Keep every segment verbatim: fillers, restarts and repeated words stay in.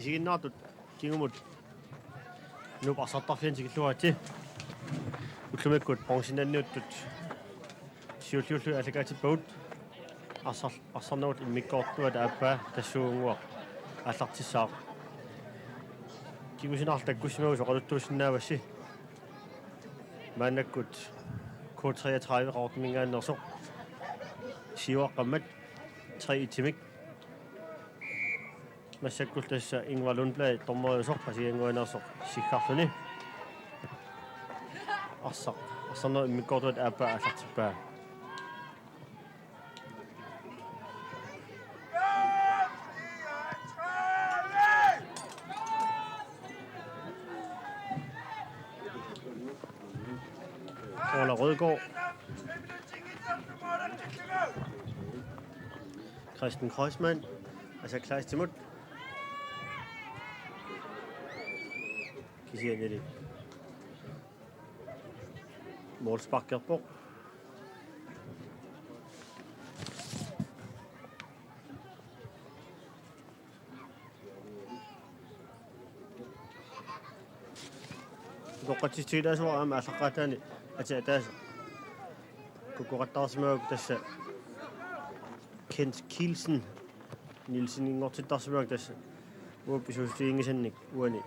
Isiginnaartut kingumut Nuup arsartarfiani tikilluaritsi. Ullumikkut bronzenniuttut siulliullugit aallakaatippagut. Arsar-, arsarnerup immikkoortuata aappaa tassuugunnguaq aallartissaaq. Kingusinaarlu takkussimagusi oqaluttuussinnaavassi. Maannakkut K treogtredive Qaqortuminngaanneersoq siuaqqammat tre-et-imik. Massakkut tassa Ingvar Lundblad dommeriusoq Qasigiannguaneersoq siggarluni. Arsaq, arsarnerup immikkoortuata aappaa aallartippaa. Ole Rødgaard. Christian Kreuzmann. Asa Kleistimut. Kisiannili målsparkerpoq. Utoqqatsissutigilaassuaq aamma aallaqqaataani ateq ataaseq kukkuqattaarsimagakku tassa Kent Kielsen Nielseninngortittarsimagakku tassa uagut pisuussutiginngisannik uani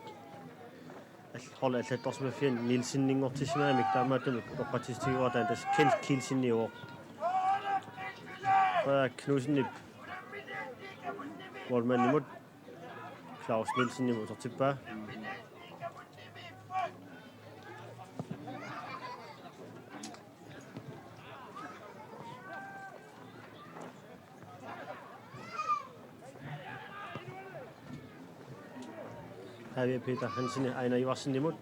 all-, holdi allattorsimaffiani Nielseninngortissimagamik taamaattumik utoqqatsissutigaartaani tassa Kent Kielseniuvoq. Frederik Knudsenip målmandimut Claus Nielsenimut utertippaa. Pavia Peter Hansen Ejnar Iversenimut.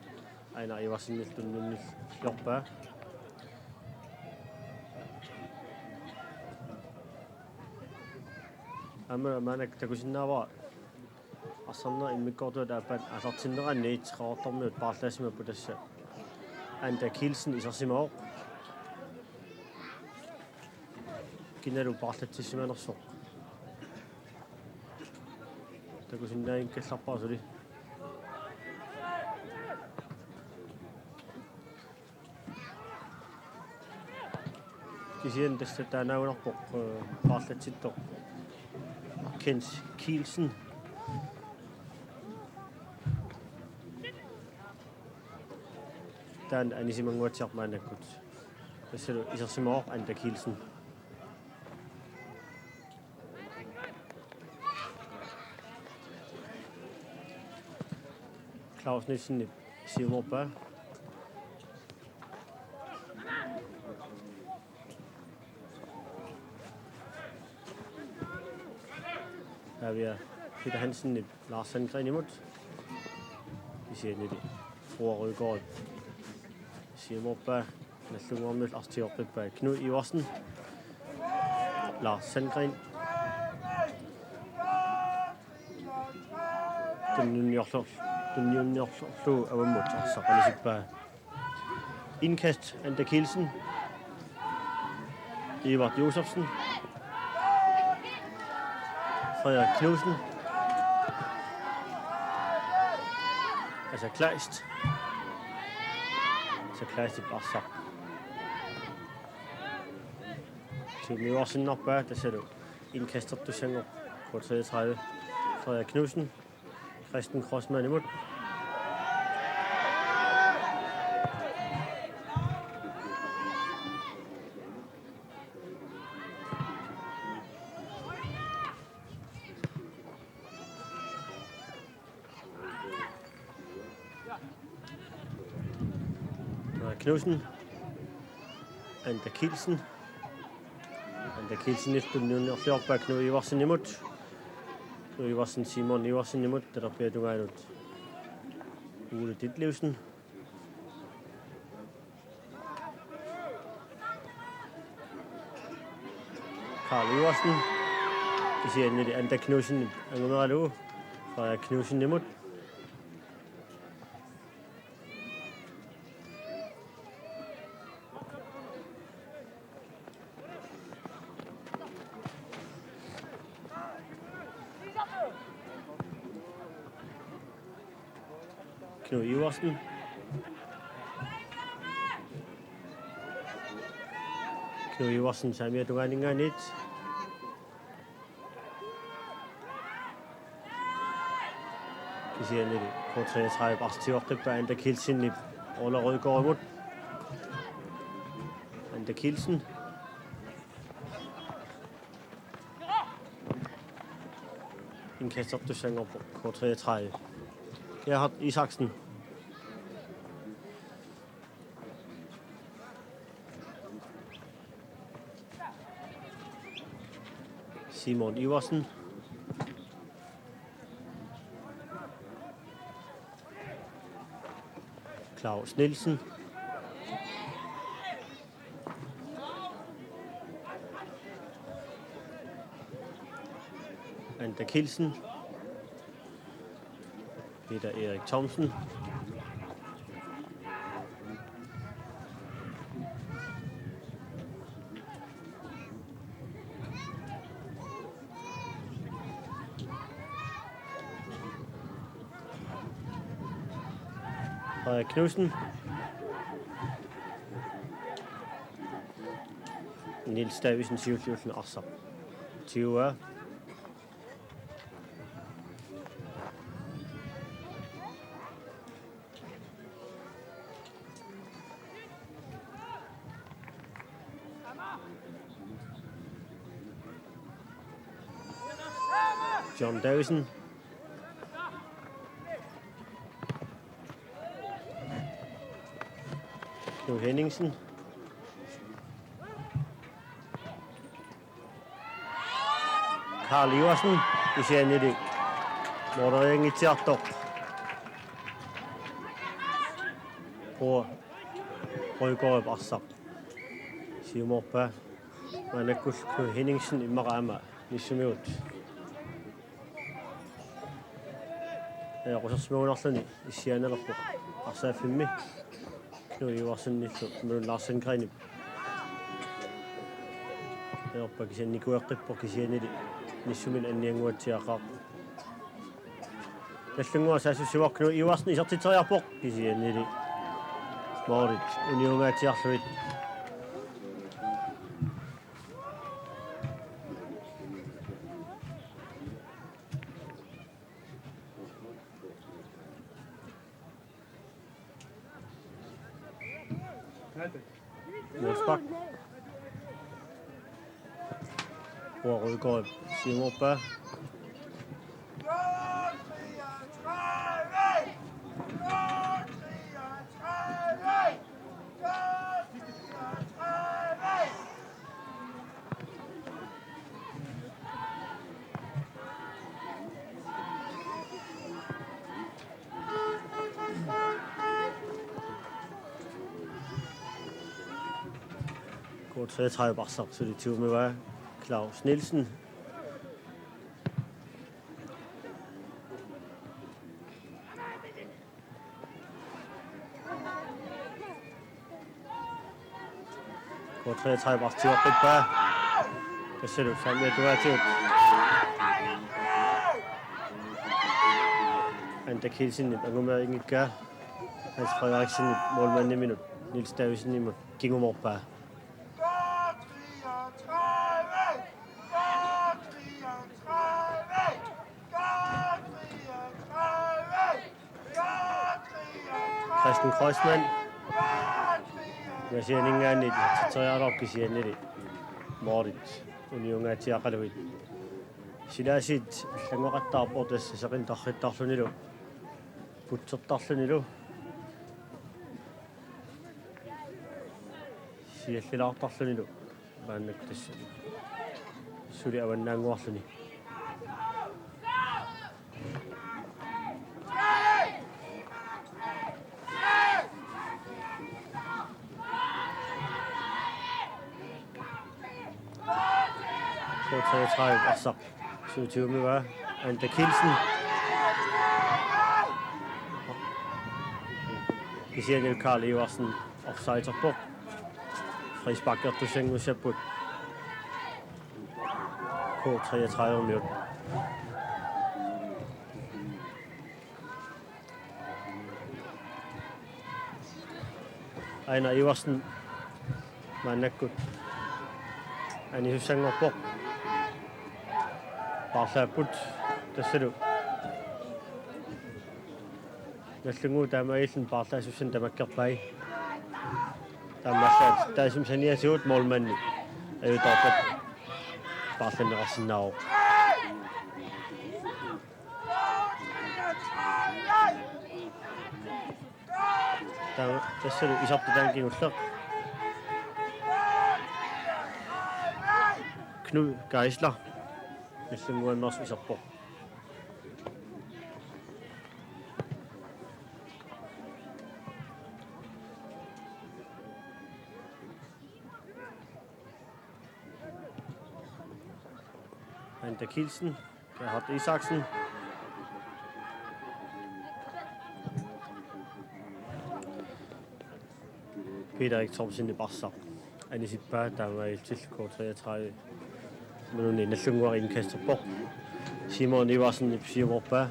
Ejnar Iversen tunniunniorpaa. Aamma maannakkut takusinnaavara arsarnerup immikkoortuata aappaat aallartinnerani Qaqortormiut paarlaassimappat tassa Anda Kielsen isersimavoq. Kinalu paarlatsissimanersoq takusinnaanngikkallarpara suli. Kisianni tassa taanaagunarpoq, eh, paarlatsittoq Kent Kielsen. Taanna anisimannguatsiarpoq maannakkut. Tassalu isersimavoq Anda Kielsen. Claus Nielsenip siumoorpaa. Pavia Peter Hansenip Lars Sandgrenimut. Kisiannili Frode Rødgaard siumoorpaa, nallunnguarmiullu arsaq tigoqqippaa Knud Iversen. Lars Sandgren. Tunniunniorlu-, tunniunniorlugu avammut arsaq anisippaa. Indkast Anda Kielsen. Edvard Josefsen. Frederik Knudsen. Asa Kleist. Asa Kleist arsaq. Tumi Iversen oppe, tassalu indkastertussanngorpoq K treogtredive. Frederik Knudsen. Christian Kreuzmannimut. Frederik Knudsen. Anda Kielsen. Anda Kielsen tunniunniorluarpaa Knud Iversenimut. Knud Iversen Simon Iversenimut, talerpiata tungaanut Ole Ditlevsen. Karl Iversen. Kisiannili Anda Knudsen angumeralugu Frederik Knudsenimut. Knud Iversen. Knud Iversen saamiata tungaaninngaanniit. Kisiannili K treogtredive arsaq tigoqqippaa Anda Kielsenip Ole Rødgaardimut. Anda Kielsen. Indkastertussanngorpoq K treogtredive. Gerhard Isaksen. Simon Iversen. Claus Nielsen. Anda Kielsen. Peter Erik Thomsen. Frederik Knudsen. Niels Davidsen, siulliulluni arsaq tiguaa. John Davidsen. Knud Henningsen. Karl Iversen, kisiannili målerianngitsiartoq. Rø-, Rødgaardip arsaq siumoorpaa. Maannakkut Knud Henningsen immaqa aamma Nissumivut ajoqusersimagunarluni issiaannalerpoq arsaaffimmi. Knud Iversenillu Møller Larsen Greenip. Ajorpaa kisianni nikueqqippoq kisiannili Nissumini anniannguatsiaqaaq. Tallinnguaq saassussivoq, Knud Iversen isertitseriarpoq kisiannili målit uniungaatsiarlugit. Målspark. Rødgaard siumoorpaa. K treogtredive arsaq suli tigumivaa, Claus Nielsen. K treogtredive arsaq tigoqqippaa. Tassalu saamiata tungaatigut Anda Kielsenip angumerinngikkaa. Hans Frederiksenip målmandiminut Niels Davidsenimut kingumoorpaa. Christian Kreuzmann. Kisianninngaanniit isertitseriaraluarpoq kisiannili målit uniungaatsiaqalugit. Silaasiit allanngoqattaarpoq tassa seqineq tarrittarlunilu, putsertarlunilu, siallilaartarlunilu. Maannakkut tassa suli avannaannguarluni. K treogtredive arsaq suli tigumivaa, Anda Kielsen. Kisianni Karl Iversen offsiderpoq. Frisparkertussanngussapput K treogtredivemiut. Aina Iversen maannakkut anisussanngorpoq. Paarlaapput tassalu. Nagdlunguup taamaalilluni paarlaasussanik tamakkerpai. Taamaallaat taassuma saniatigut målmandi ajutoorpat paarlanneqarsinnaavoq. Taava tassalu isertitaanngilaq. Knud Geisler. Nagdlunguannersoq iserpoq. Anda Kielsen. Gerhard Isaksen. Peter Erik Thomsen arsaq anisippaa taamaalillutillu K treogtredive. Imaluunniit Nagdlunguaq indkasterpoq. Simon Iversen siumorpaa.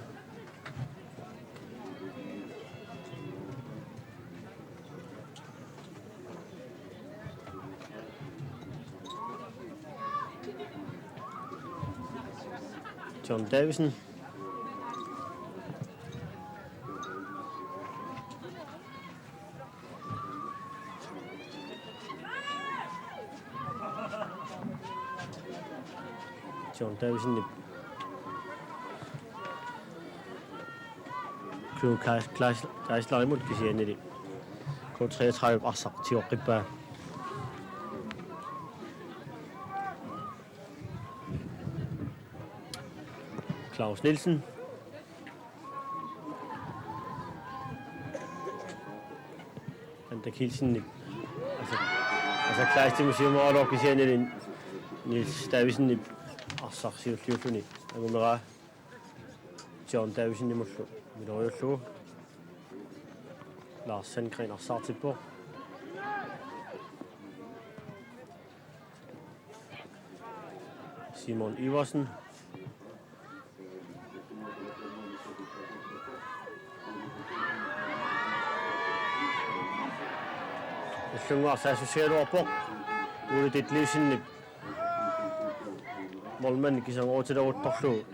John Davidsen. John Davidsen. Knud Geis-, Geis-, Geislerimut kisiannili K treogtredive arsaq tigoqqippaa. Claus Nielsen. Anda Kielsenip. Asa, Asa Kleistimut siumooraluarpoq kisiannili Niels Davidsenip arsaq siulliulluni angumeraa. John Davidsenimullu miloriullugu. Lars Sandgren arsaartippoq. Simon Iversen. Nagdlunguaq saassussigaluarpoq. Ole Ditlevsenip målmandi kisangootileruttorlugu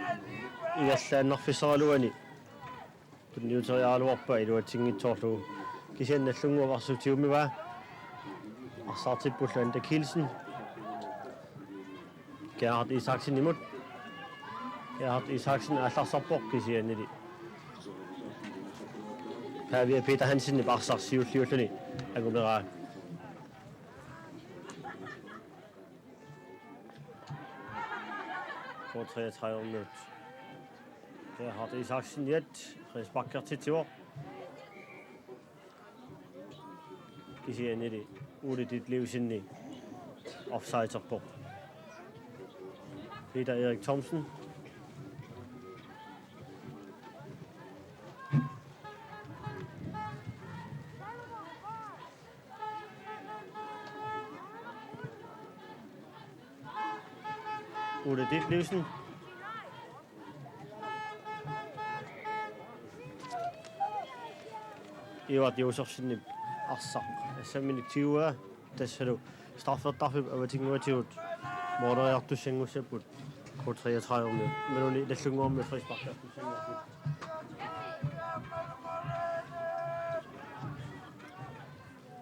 ingerlaannarfissaraluani tunniuteriaraluarpaa iluatsinngitsoorlugu. Kisianni Nagdlunguup arsaq tigummivaa. Arsaartippullu Anda Kielsen. Gerhard Isaksenimut. Gerhard Isaksen aallarsarpoq kisiannili Pavia Peter Hansenip arsaq siulliulluni angumeraa. K treogtredive minut. Gerhard Isaksen iat frisparkertitsivoq. Kisiannili Ole Ditlevsen offsiderpoq. Peter Erik Thomsen. Ole Ditlevsen. Edvard Josefsenip arsaq assamminik tiguaa, tassalu straffertarfik avatangiutigut måleriartussanngussapput K treogtredive-mi, imaluunniit Nagdlunguarmi frisparkertussanngorput.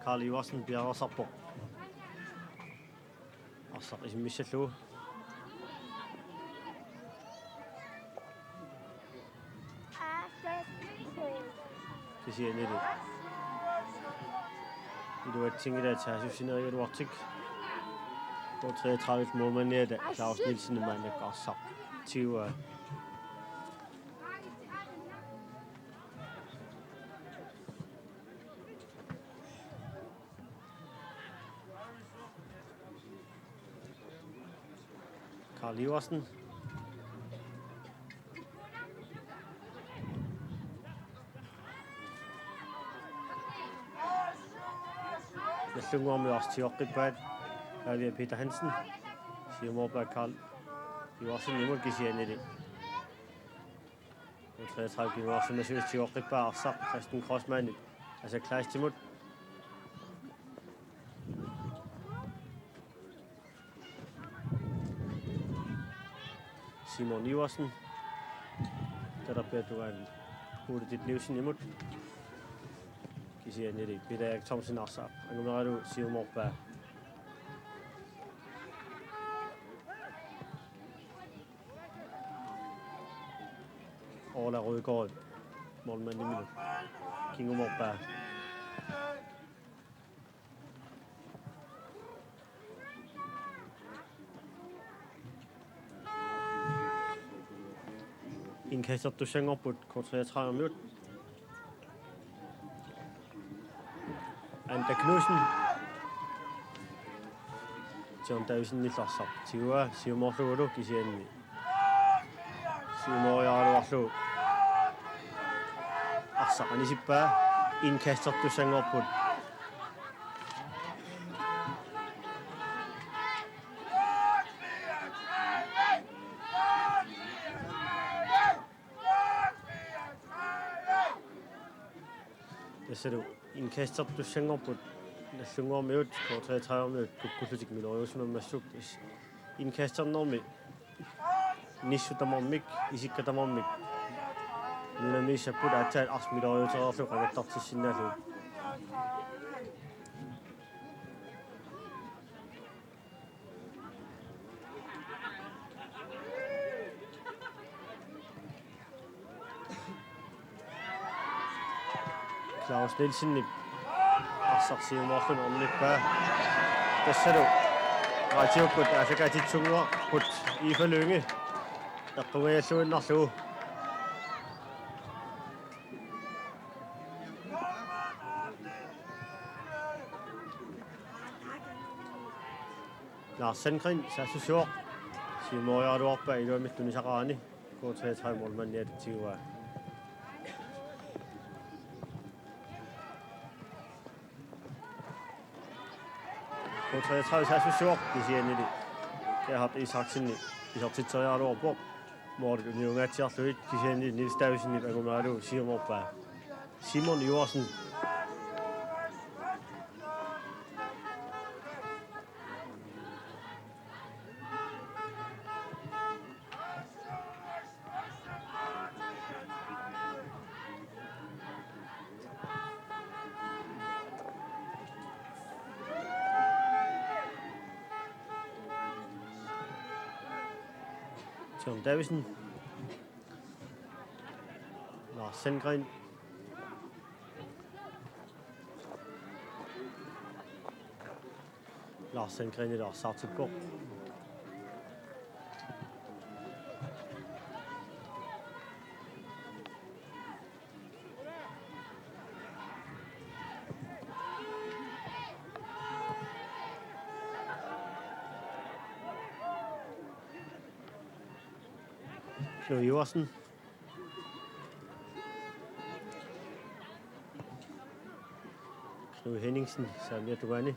Karl Iversen piareersarpoq. Arsaq isimmissallugu. Kisiannili iluatsinngilaq saassussineragaluartik. K treogtredive målmandiata Claus Nielsen maannakkut arsaq tiguaa. Karl Iversen. Nagdlunguarmiut arsaq tigoqqippaat. Pavia Peter Hansen. Siumoorpaa Karl Iversenimut kisiannili. K treogtredive kinguarsimasuusoq tigoqqippaa arsaq Christian Kreutzmannip Asa Kleistimut. Simon Iversen. Talerpiata tungaanut Ole Ditlevsenimut. Kisiannili Peter Erik Thomsen arsaq angumeralugu siumorpaa. Orla Rødgaard målmandimut kingumorpaa. Indkastertussanngorput K treogtredive-miut. Anda Knudsen. John Davidsen nillarsaaq. Tigua siumoorlugulu kisianni siumooriaraluarlugu arsaq anisippaa. Indkastertussanngorput. Tassalu indkastertussanngorput Nagdlunguormiut K treogtredive-miut kukkullutik miloriusimammassuk. Indkasternermi nissut tamarmik, isikka tamarmik nunamiissapput aatsaat arsaq miloriutereerlugu qangattartissinnaallugu. Claus Nielsenip arsaq siumoorluni ornippaa. Tassalu raatiukkut aallakaatitsunnguarput Ifa Lynge eqqungajalluinnarlugu. Lars Sandgren saassussivoq. Siumooriaraluarpaa iluamik tunisaqarani. K treogtredive målmandiata tiguaa. K treogtredive saassussivoq kisiannili Gerhard Isaksenip isertitseriaraluarpoq. Målit uniungaatsiarlugit kisiannili Niels Davidsenip angumeralugu siumoorpaa. Simon Iversen. John Davidsen. Lars Sandgren. Lars Sandgren, Lars Sartippoq. Knud Iversen. Knud Henningsen, saamiata tungaani.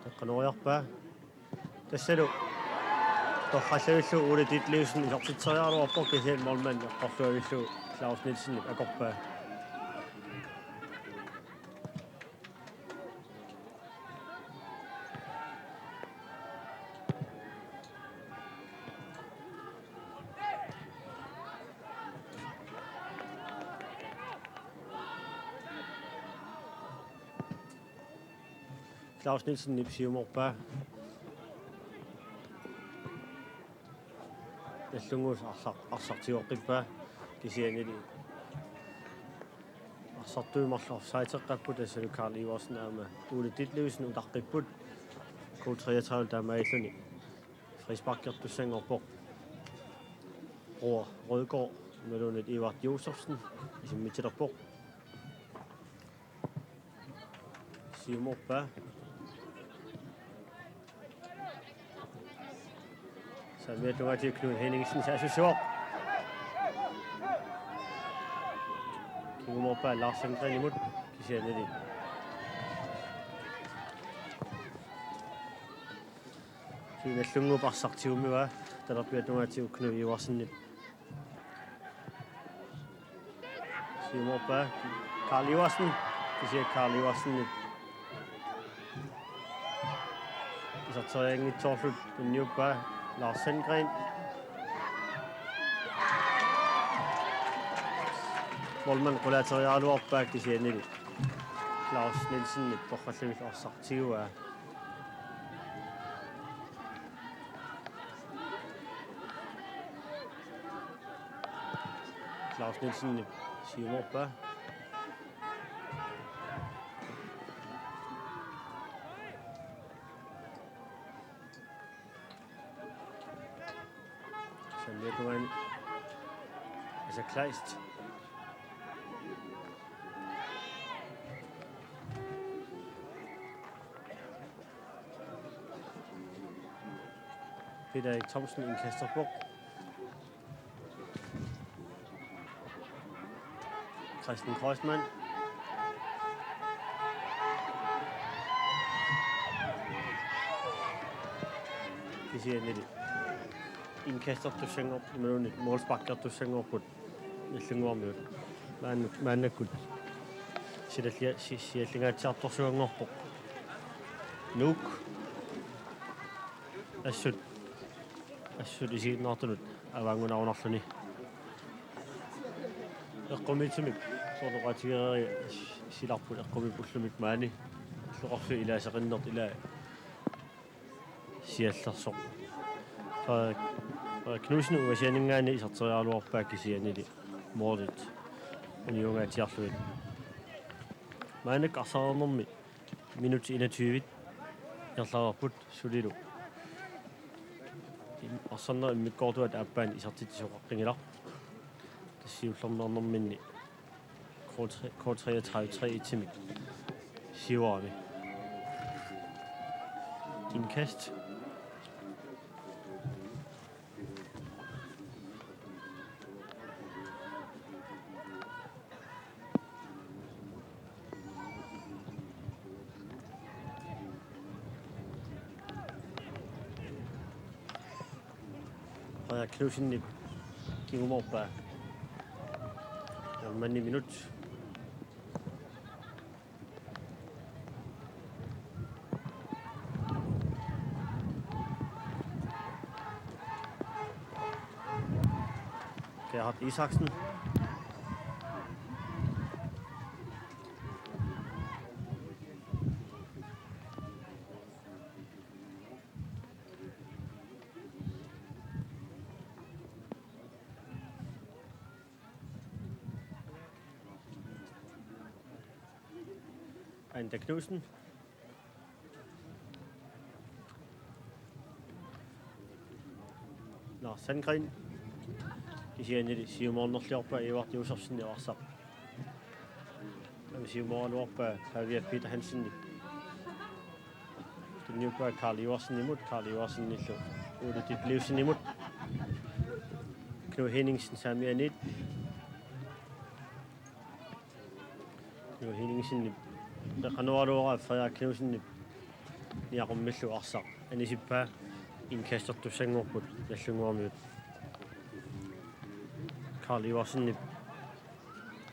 Taqqanoriarpaa. Tassalu. Torrallavillu Ole Ditlevsen isertitseriaraluarpoq kisianni målmand eqqorluavillu Claus Nielsenip akorpaa. Claus Nielsenip siumoorpaa. Nagdlunguut arsaq, arsaq tigoqqippaa kisiannili arsartuit marluk offsideqapput, tassalu Karl Iversen aamma Ole Ditlevsen utaqqipput. K treogtredive taamaalilluni frisparkertussanngorpoq. Bror Rødgaard imaluunniit Edvard Josefsen isimmitsilerpoq. Siumoorpaa. Saamiata tungaatigut Knud Henningsen saassussivoq. Siumoorpaa Lars Sandgrenimut kisiannili. Nagdlunguup arsaq tigummivaa, talerpiata tungaatigut Knud Iversenip. Siumoorpaa Karl Iversen, kisianni Karl Iversenip iserterianngitsoorlugu tunniuppaa. Lars Sandgren. Målmand qulaateriaraluarpaa kisiannili Claus Nielsenip porrallimillu arsaq tiguaa. Claus Nielsenip siumoorpaa. Saniatigut Asa Kleist. Peter Erik Thomsen indkasterpoq. Christian Kreuzmann. Kisiannili indkastertussanngorput, imaluunniit målsparkertussanngorput Nagdlunguarmiut. Maanna-, maannakkut silallia-, si-, siallinngatsiartorsuanngorpoq. Nuuk. Assut. Assut isiginnaartunut avaanngunarunarluni. Eqqumiitsumik soorlu oqaatigereersoq silarput eqqumiippoq ullumi maani. Illoqarfiup ilaaseqinnertut ilaa siallersoq. Frederik, Frederik Knudsen ungasianinngaanniit iserteriaraluarpaa kisiannili målit uniungaatsiarlugit. Maannakkut arsaarnermi minut enogtyve ingerlareerput sulilu. Im-, arsaarnerup immikkoortuata aappaanni isertitsisoqaqqinngilaq. Tassa siullermeernerminni K tre, K treogtredive tre et-imik siuarami. Indkast. Frederik Knudsenip kingumoorpaa. Taamani minut. Gerhard Isaksen. Anda Knudsen. Lars Sandgren. Kisiannili siumoornerliorpaa Edvard Josefsen arsaq. Taava siumooraluarpaa Javier Peter Hansen. Tunniuppaa Karl Iversenimut, Karl Iversenillu Ole Ditlevsenimut. Knud Henningsen saamianiit. Knud Henningsenip qeqqanooraluaraa Frederik Knudsenip niaqummillu arsaq anisippaa, indkastertussanngorput Nagdlunguarmiut. Karl Iversenip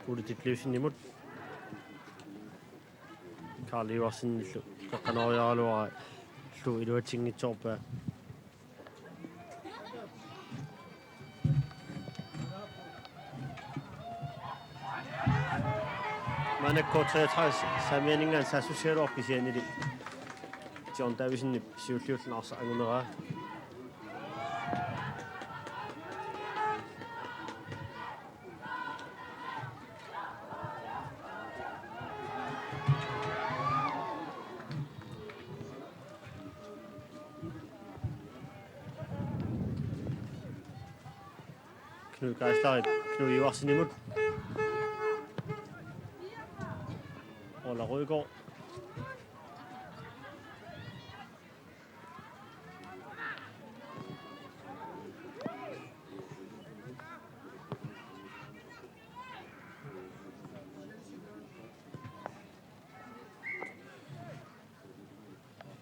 Ole Ditlevsenimut. Karl Iversenillu qeqqanooriaraluaraa, illuatunngitsoorpaa. Maannakkut K treogtredive saamianinngaanniit saassussigaluarpoq kisiannili John Davidsenip siulliulluni arsaq anguneraa. Knud Geislerip Knud Iversenimut. Ole Rygaard.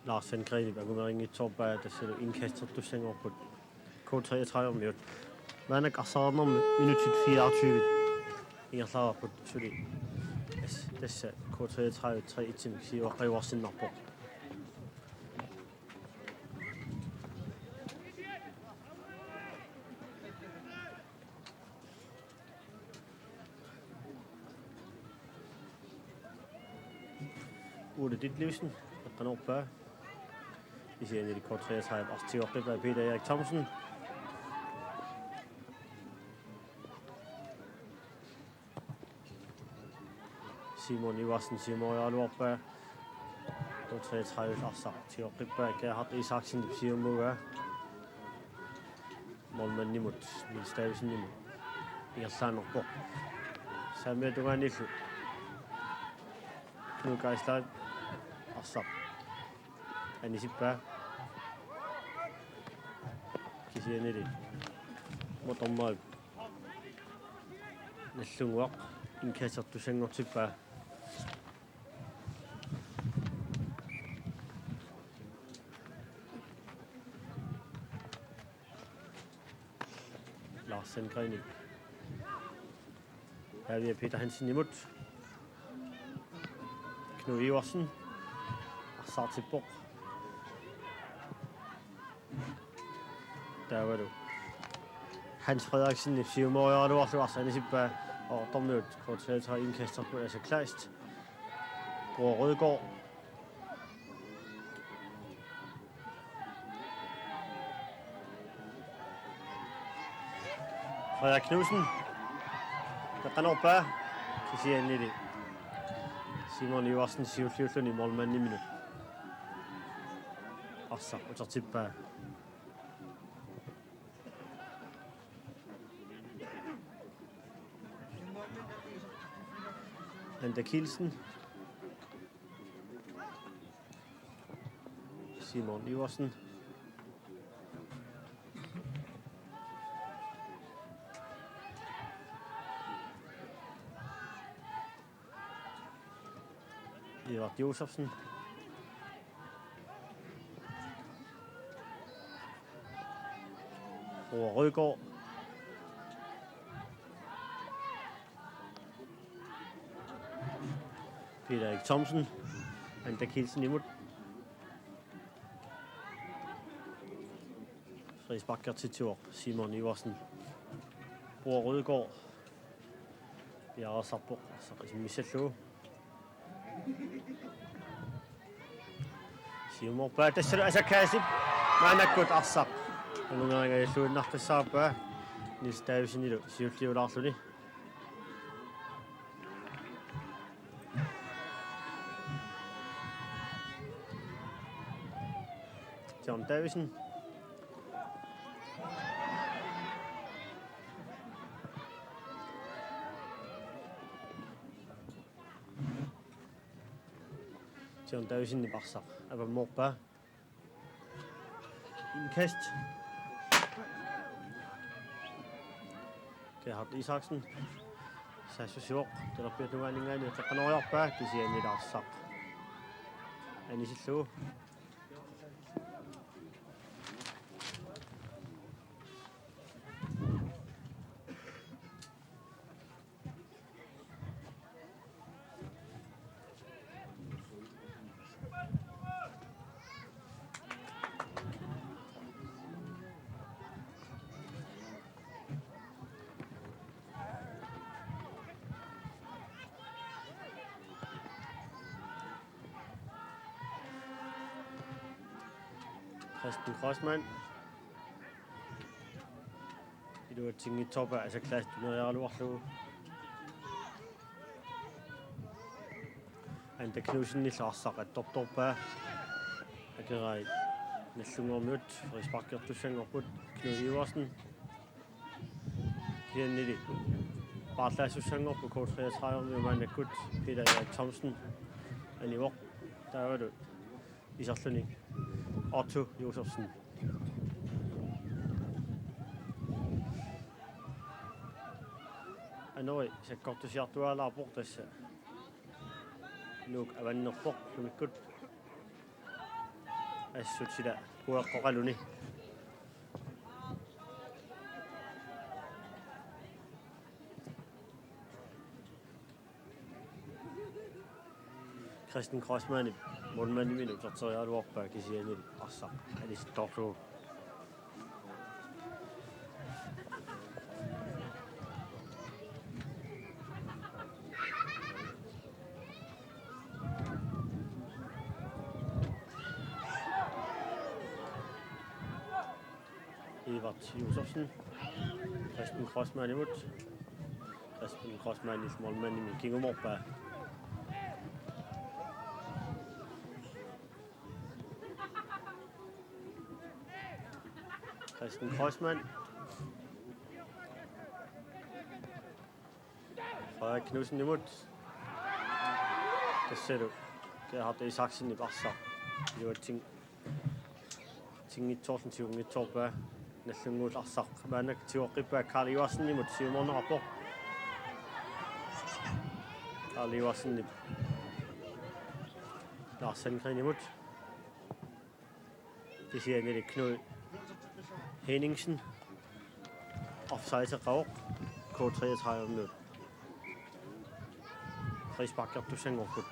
Lars Sandgrenip angumerinngitsoorpaa tassalu indkastertussanngorput K treogtredive-miut. Maannakkut arsaarnermi minutsit fireogtyve ingerlareerput suli. Tassa, tassa K treogtredive tre et-imik siuaqqajuarsinnarpoq. Ole Ditlevsen, eqqanorpaa. Kisiannili K treogtredive arsaq tigoqqippaa Peter Erik Thomsen. Simon Iversen siumoriaraluarpaa. K treogtredive arsaq tigoqqippaa, Gerhard Isaksen siumugaa. Målmandimut, Niels Davidsenimut ingerlaannarpoq. Saamiata tungaanillu Knud Geisler arsaq anisippaa. Kisiannili Motormaip Nallunnguaq indkastertussanngortippaa. Lars Sandgreni. Pavia Peter Hansenimut. Knud Iversen. Arsaartippoq. Taavalu Hans Frederiksen siumoriaraluarlugu arsaq anisippaa. Qaqortormiut K treogtredive indkasterput Asa Kleist. Bror Rødgaard. Frederik Knudsen. Eqqanorpaa. Kisiannili Simon Iversen siulliulluni målmandiminut arsaq utertippaa. Anda Kielsen. Simon Iversen. Edvard Josefsen. Bror Rødgaard. Peter Erik Thomsen. Anda Kielsenimut. Frisparkertitsivoq Simon Iversen. Bror Rødgaard. Piareersarpoq, arsaq isimmissallugu. Siumorpaa tassalu Asa Kaasip. Maannakkut arsaq unungaringajalluinnartussaavoq. Niels Davidsenilu siulliulaarluni. John Davidsen. John Davidsenip arsaq avammoorpaa. Indkast. Gerhard Isaksen. Saassussivoq. Talerpiata tungaaninngaanniit eqqanoriarpaa, kisianni arsaq anisillugu. Christian Kreutzmann. Iluatsinngitsoorpaa Asa Kleist tuneriaraluarlugu. Anda Knudsenillu arsaq attortorpaa. Akerai Nallunnguarmiut frisparkertussanngorput. Knud Iversen. Kisiannili paarlaassussanngorpoq K treogtredive maannakkut, Peter Erik Thomsen anivoq. Taavalu iserluni Otto Josefsen. Anori sakkortusiartuaalaarpoq, tassa Nuuk avannerpoq ullumikkut. Assut sila kueqqoqaluni. Christian Kreutzmannip målmandimilu uterteriaraluarpaa, kisiannili arsaq anisillugu. Evert Josefsen. Christian Kreutzmannimut. Christian Kreutzmannip målmandimit kingumorpaa. Christian Kreutzmann. Frederik Knudsenimut. Tassalu Gerhard Isaksenip arsaq iluatsin-, -tsinngitsoorluni siunngitsoorpaa. Nallunnguullu arsaq maannakkut tigoqqippaa Karl Iversenimut siumoorneqarpoq. Karl Iversenip Lars Sandgrenimut. Kisiannili Knud Henningsen. Offside-eqaaq K treogtredive-miut. Frisparkertussanngorput.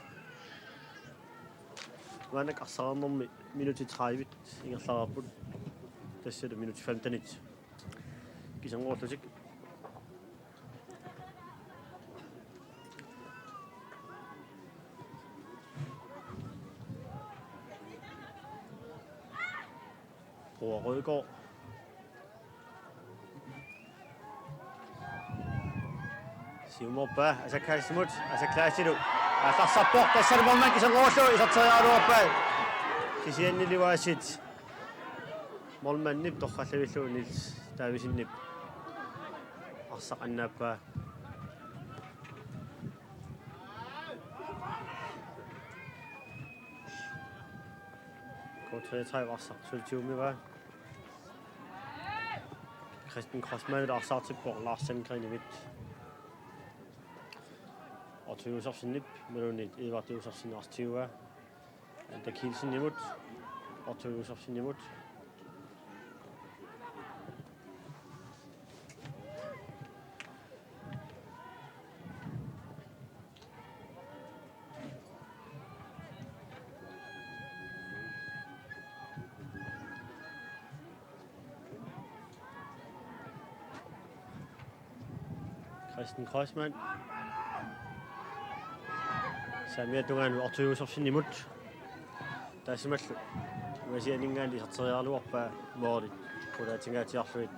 Maannakkut arsaarnermi minutit tredive ingerlareerput. Tassalu minutit femtenit kiserngoruullutik. Roar Rødgaard. Siumoorpaa Asa Kleisimut, Asa Kleisilu. Aallartippoq, tassalu målmand kiserngoruullugu iserteriaraluarpaa. Kisiannili Uaasiit målmandip torrallavillugu Niels Davidsenip arsaq annaappaa. K treogtredive arsaq suli tigummigaa. Christian Kreutzmannip arsaartippoq Lars Sandgrenimit. Otto Josefsenip, imaluunniit Evert Josefsen arsaq tiguaa. Anda Kielsenimut, Otto Josefsenimut. Christian Kreutzmann. Saamiata tungaanut Otto Josefsenimut. Taassumalu Uaasianninngaanniit iserteriaraluarpaa måli qulaatingaatsiarlugit.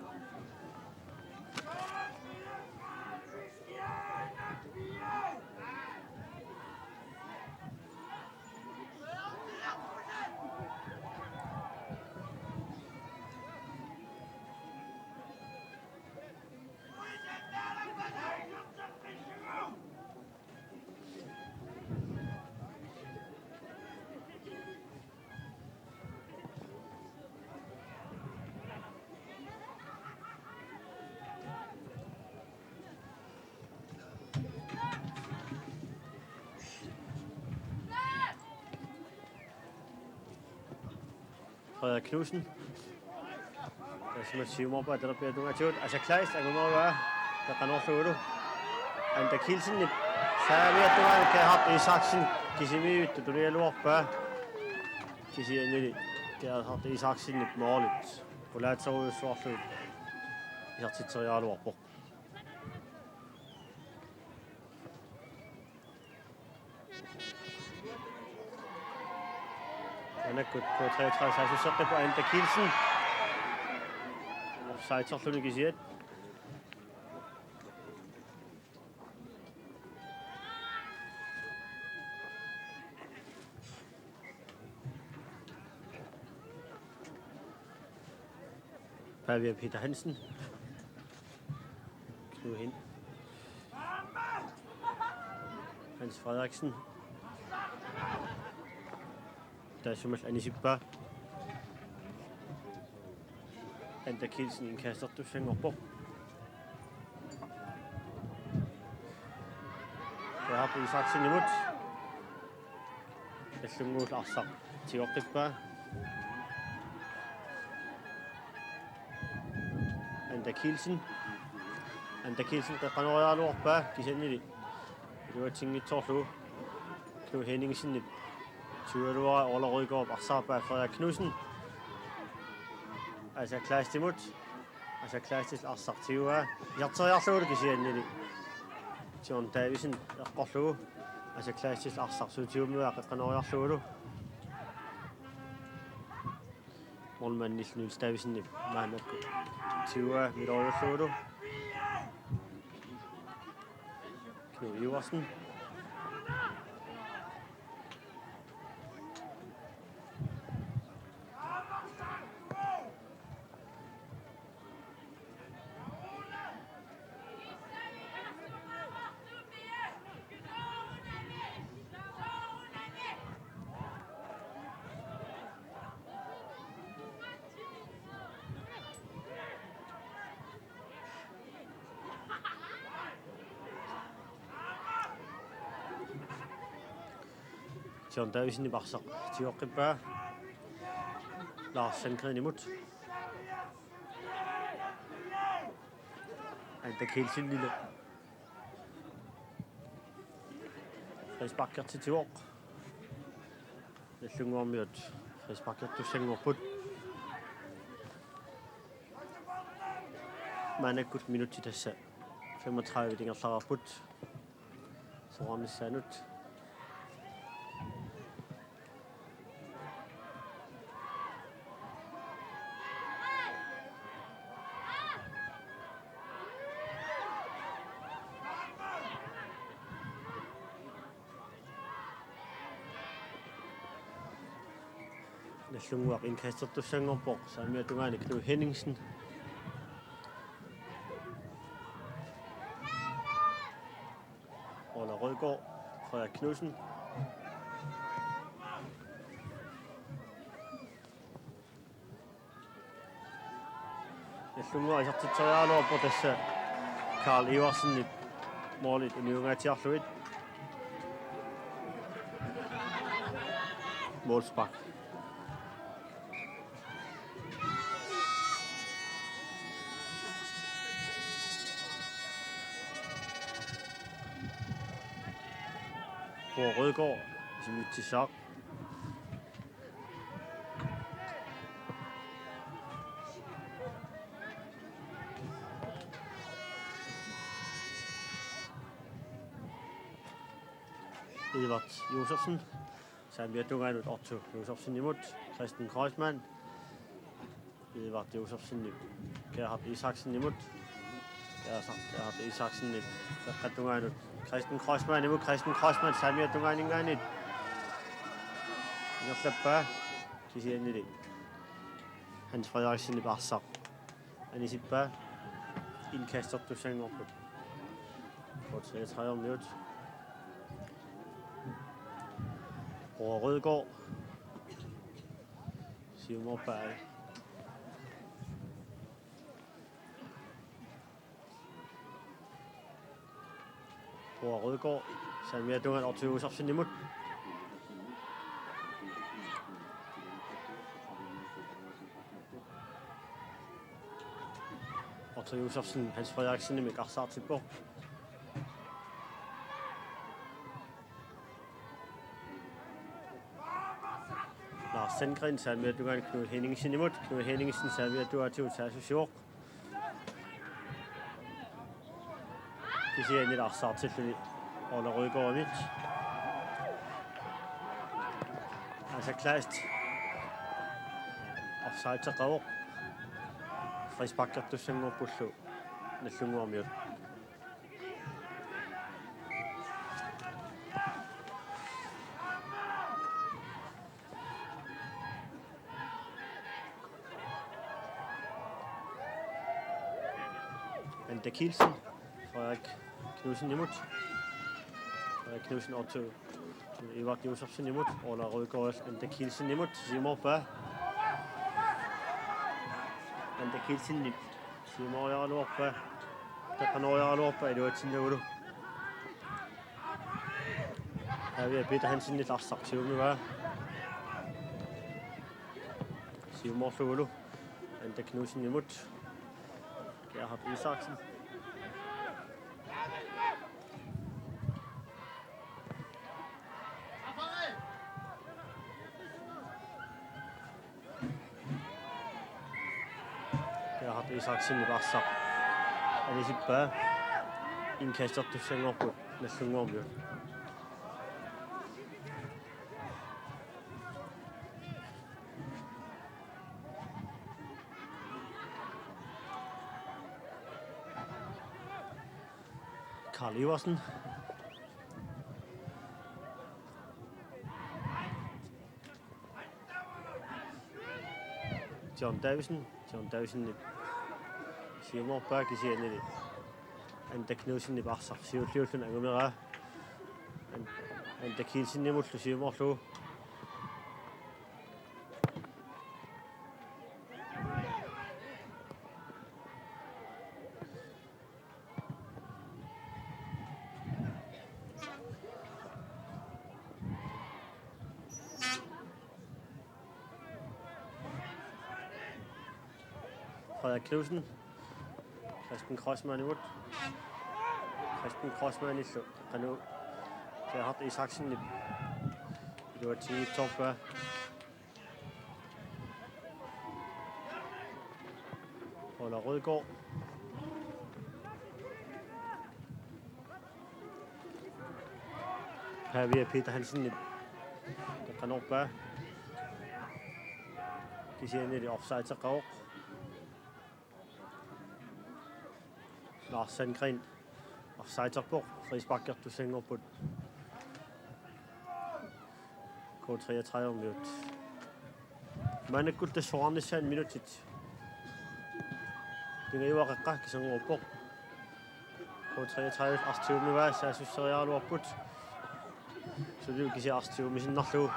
Frederik Knudsen. Taassumalu siumoorpaa talerpiata tungaatigut. Asa Kleist angumeruaa. Qeqqanoorlugulu. Anda Kielsenip saamiata tungaanut Gerhard Isaksen kisimiivittut tunigaluarpaa. Kisiannili Gerhard Isaksenip målit qulaatserujussuarlugit isertitseriaraluarpoq. Maannakkut K treogtredive saassusseqqipput Anda Kielsen. Offside-erluni kisiat. Pavia Peter Hansen. Knud Hen-, Hans Frederiksen. Taassumalu anisippaa. Anda Kielsen indkastertussanngorpoq. Gerhard Isaksenimut. Nallunnguullu arsaq tigoqqippaa. Anda Kielsen. Anda Kielsen qeqqanooriaraluarpaa kisiannili iluatsinngitsoorlugu. Knud Henningsenip tigualuaraa, Ole Rødgaardip arsaarpaa Frederik Knudsen. Asa Kleistimut. Asa Kleistil arsaq tiguaa. Iserteriarlugulu kisiannili John Davidsen eqqorlugu. Asa Kleistil arsaq suli tigummigaa qeqqanooriarlugulu. Målmandillu Niels Davidsenip maannakkut tyve minutter. Knud Iversen. John Davidsenip arsaq tigoqqippaa Lars Sandgrenimut. Anda Kielsenillu. Frisparkertitivoq. Nallunnguarmiut frisparkertussanngorput. Maannakkut minutsit tassa femogtredive ingerlareerput. Soraarnissaanut. Nallunnguaq indkastertussanngorpoq, saamiata tungaani Knud Henningsen. Ole Rødgaard, Frederik Knudsen. Nallunnguaq isertitseriaraluarpoq, tassa Karl Iversenip målit uniungaatsiarlugit. Målspark. Ole Rødgaard, isimitsissaaq. Edvard Josefsen. Saamiata tungaanut Otto Josefsenimut. Christian Kreuzmann. Edvard Josefsenip Gerhard Isaksenimut. Gerhard, Gerhard Isaksenip qeqqata tungaanut Christian Kreuzmannimut. Christian Kreuzmann saamiata tungaaninngaanniit ingerlappaa, kisiannili Hans Frederiksenip arsaq anisippaa. Indkastertussanngorput. K treogtredive-miut. Ole Rødgaard. Siumoorpaa. Ole Rødgaard. Saamiata tungaanut Otto Josefsenimut. Otto Josefsen, Hans Frederiksenimit arsaartippoq. Lars Sandgren saamiata tungaanut Knud Henningsenimut. Knud Henningsen saamiata tungaatigut saassussivoq. Kisianni arsaartilluni Ole Rødgaardimit. Asa Kleist. Offside-eqarpoq. Frisparkertussanngorpullu Nallunnguarmiut. Anda Kielsen, Frederik Knudsenimut. Frederik Knudsen, Otto, Edvard Josefsenimut, Ole Rødgaard, Anda Kielsenimut, siumoorpaa. Anda Kielsenip siumooriaraluarpaa. Takanoriaraluarpaa iluatsinnagulu. Avia Peter Hansenip arsaq siumivaa. Siumoorlugulu Anda Knudsenimut. Gerhard Isaksen. Gerhard Isaksenip arsaq anisippaa. Indkastertussanngorput Nallunnguarmiut. Karl Iversen. John Davidsen. John Davidsen siumoorpaa kisiannili Anda Knudsenip arsaq siulliulluni angumeraa. An-, Anda Kielsenimullu siumoorlugu. Frederik Knudsen. Christian Kreutzmannimut. Christian Kreutzmannillu qanoq Gerhard Isaksenip iluatsinngitsoorpaa. Ole Rødgaard. Pavia Peter Hansen. Qanoq paa. Kisiannili offside-eqaaq. Lars Sandgren. Offside-erpoq, frisparkertussanngorput. K treogtredive-miut. Maannakkut tassa soraarnissaat minutsit pingajuat qeqqanut kiserngorupput. K treogtredive arsaq tigummivaat saassusseriaraluarput. Suli kisianni arsaq tigummisinnarlugu.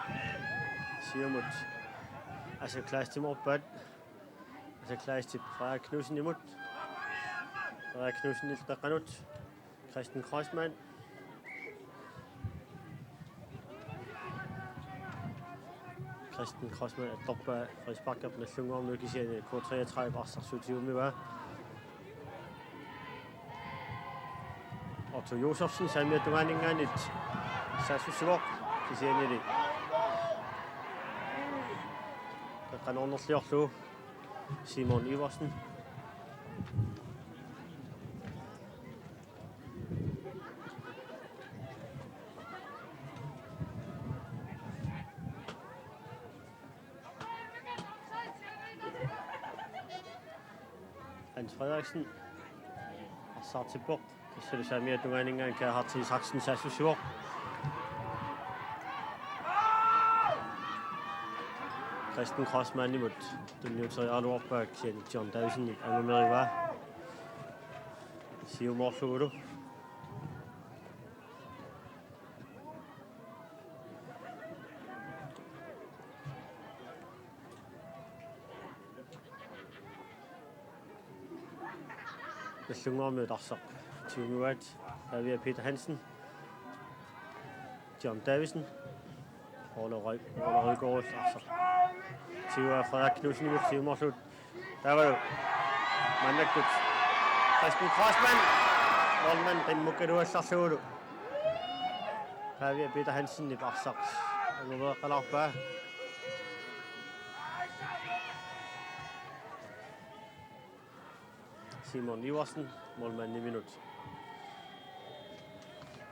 Siumut Asa Kleistimoorpaat. Asa Kleistip Frederik Knudsenimut. Frederik Knudsenip qeqqanut. Christian Kreutzmann. Christian Kreutzmann attorpaa frisparkerput Nagdlunguarmiut kisianni K treogtredive arsaq syvogtyve-mivaat. Otto Josefsen saamiata tungaaninngaanniit saassussivoq kisiannili qeqqanoornerliorlugu Simon Iversen. Hans Frederiksen. Arsartippoq. Tassalu saamiata tungaaninngaanniit Gerhard Isaksen saassussivoq. Christian Kreutzmannimut tunniuteriaraluarpaa kisianni John Davidsenip angumerivaa. Siumoorlugulu. Nagdlunguarmiut arsaq tigummivaat. Pavia Peter Hansen. John Davidsen. Ole Rø-, Ole Rødgaard arsaq tiguaa Frederik Knudsenimut siumoorlugu. Taavalu maannakkut Christian Kreutzmann. Målmand qimmukkaluallarlugulu. Pavia Peter Hansenip arsaq angumeeqqalaarpaa. Simon Iversen, målmandiminut.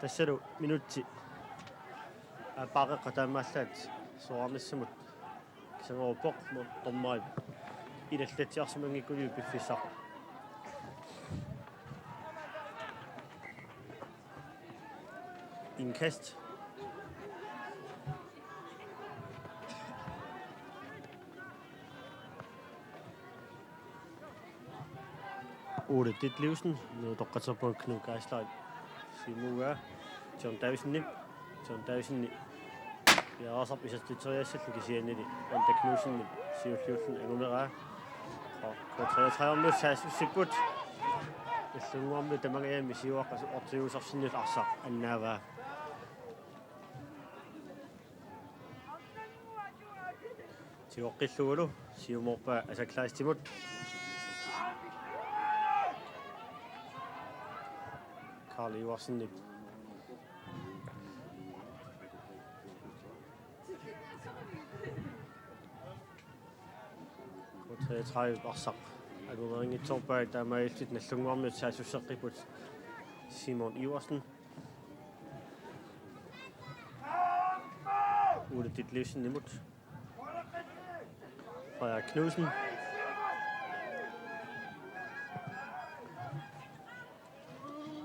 Tassalu minutsi aappaa qeqqa taamaallaat soraarnissamut kiserngorupput, mo-, dommerip ilallatsiarsimanngikkunik piffissaq. Indkast. Ole Ditlevsen, nuuttoqqatserpunga Knud Geisler. Siumuaa John Davidsenip, John Davidsenip. Piareersarpoq isertitseriassallu kisiannili Anda Knudsenip siulliulluni angumeraa. K treogtredive-miut saassussipput. Nagdlunguarmiut tamangajammik siuaqqat Otto Josefsenip arsaq annaavaa. Tigoqqillugulu siumoorpaa Asa Kleistimut. Karl Iversenip. K treogtredive arsaq angumeerinngitsoorpaa, taamaalillutik Nagdlunguarmiut saassusseqqipput. Simon Iversen. Ole Ditlevsenimut. Frederik Knudsen.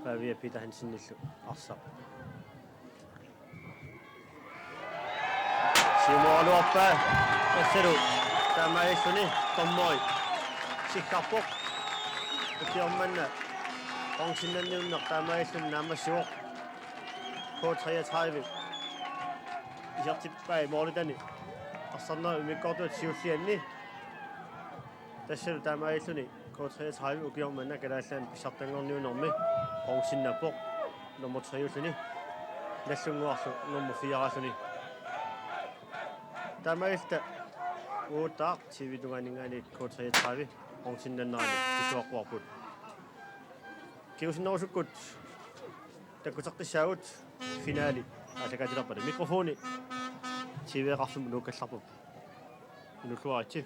Pavia Peter Hansenillu arsaq. Siumooraluarpaa tassalu taamaalilluni dommeri siggarpoq. Ukioq manna hornsinnanniunneq taamaalilluni naammassivoq. K treogtredive isertippai målitani arsarnerup immikkoortuata siullianni. Tassalu taamaalilluni K treogtredive ukioq manna Kalaallit Nunaanni pissartanngorniunnermi hornsinnappoq, nummer tre-ulluni Nagdlunguarlu nummer fire-ulluni. Taamaalilluta uaguttaaq T V-tungaaninngaanniit K treogtredive hornsinnannerani pisuaqquarput. Kingusinnerusukkut takkuteqqissaagut, finale aallakaatilerpata. Mikrofoni T V-qarfimmut nuukkallarput. Inuulluaritsi.